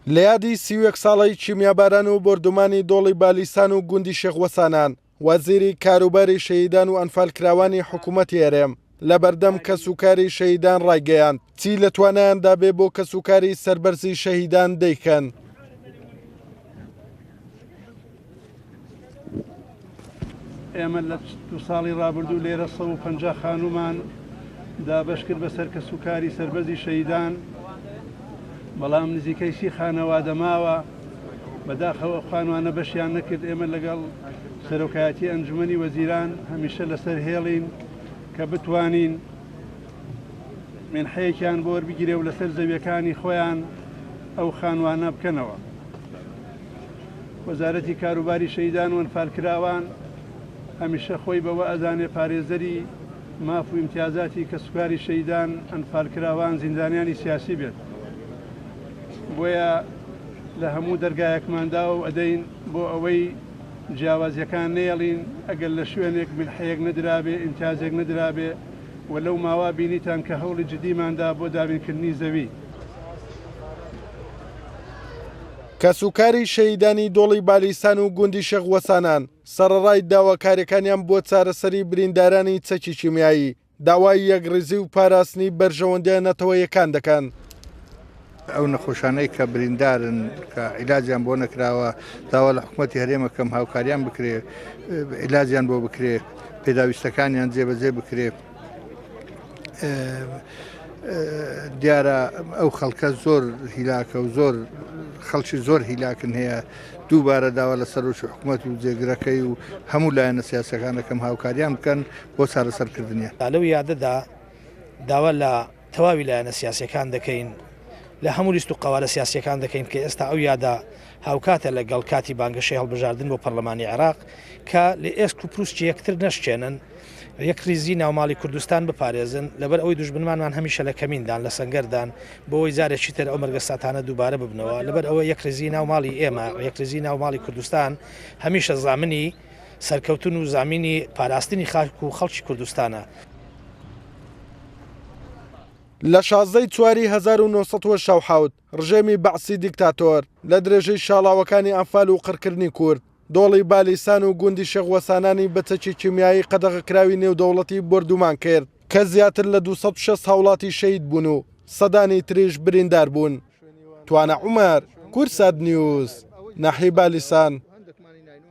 لە یادی 31 ساڵەی کیمیاباران و بۆردومانی دۆڵی بالیسان و گوندی شێخ وەسانان، وەزیری کاروباری شەهیدان و ئەنفالکراوانی حکوومەتی هەرێم لە بەردەم کەسوکاری شەهیدان ڕایگەیاند، چی لە توانایاندا بێ بۆ کەسوکاری سەربەرزی شەهیدان دەیکەن. ئێمە لە دوو ساڵی ڕابردوو لێرە 150 خانوومان دابەش کرد بەسەر کەسوکاری سەربەرزی شەهیدان، بەڵام نزیکەی سی خانەوادە ماوە، بەداخەوە ئەو خانووانە بەشیان نەکرد. ئێمە لەگەڵ سەرۆکایەتی ئەنجومەنی وەزیران هەمیشە لەسەر هێڵین کە بتوانین مینحەیەکیان بۆ وەربگیرێ و لەسەر زەویەکانی خۆیان ئەو خانووانە بکەنەوە. وەزارەتی کاروباری شەهیدان و ئەنفالکراوان هەمیشە خۆی بەوە ئەزانێ پارێزەری ماف و ئیمتیازاتی کەسوکاری شەهیدان، ئەنفالکراوان، زیندانیانی سیاسی بێت. بۆیە لە هەموو دەرگایەکمان داوە و ئەدەین بۆ ئەوەی جیاوازیەکان نەیەڵین، ئەگەر لە شوێنێک مینحەیەک نەدرابێ، ئیمتیازێک نەدرابێ و لەو ماوە بینیتان کە هەوڵی جدیمان دا بۆ دابینکردنی زەوی. کەسوکاری شەهیدانی دۆڵی بالیسان و گوندی شێخ وەسانان، سەڕەڕای داواکاریەکانیان بۆ چارەسەری بریندارانی چەکی کیمیایی، داوای یەکڕیزی و پاراستنی بەرژەوەندیە نەتەوەیەکان دەکەن. ئەو نەخۆشانەی کە بریندارن کە عیلاجیان بۆ نەکراوە داوا لە حکوومەتی هەرێمەکەم هاوکاریان بکرێ عیلاجیان بۆ بکرێ پێداویستەکانیان جێبەجێ بکرێ. دیارە ئەو خەڵکە زۆر هیلاکە و زۆر خەڵکی زۆر هیلاکن هەیە دووبارە داوا لە سەرۆکی حکوومەت و جێگرەکەی و هەموو لایەنە سیاسەکانەکەم هاوکاریان بکەن بۆ چارەسەرکردنیان. لەو یادەدا داوا لە تەواوی لایەنە سیاسیەکان دەکەین، لە هەموو لیست و قەوارە سیاسیەکان دەکەین کە ئێستا ئەو یادە هاوکاتە لە گەڵ کاتی بانگەشەی هەڵبژاردن بۆ پەرلەمانی عێراق کە لە ئێسک و پروسکی یەکتر نەشکێنن، یەکڕیزی ناوماڵی کوردستان بپارێزن، لەبەر ئەوەی دوژمنمانمان هەمیشە لە کەمیندان، لە سەنگەردان، بۆ ئەوەی جارێکی تر ئەو مەرگەساتانە دووبارە ببنەوە، لەبەر ئەوە یەکڕیزی ناو ماڵی ئێمە، یەکڕیزی ناو ماڵی کوردستان هەمیشە زامنی سەرکەوتن و زامینی پاراستنی خاک و خەڵکی کوردستانە. لە 16 ی چواری 1987 ڕژێمی بەعسی دیکتاتۆر لە درێژەی شاڵاوەکانی ئەنفال و قڕکردنی کورد، دۆڵی بالیسان و گوندی شێخ وەسانانی بە چەکی کیمیایی قەدەغەکراوی نێودەوڵەتی بۆردومان کرد کە زیاتر لە 260 هاوڵاتی شەهید بوون و سەدانی تریش بریندار بوون. توانا عومەر، کوردسات نیوز، ناحیەی بالیسان.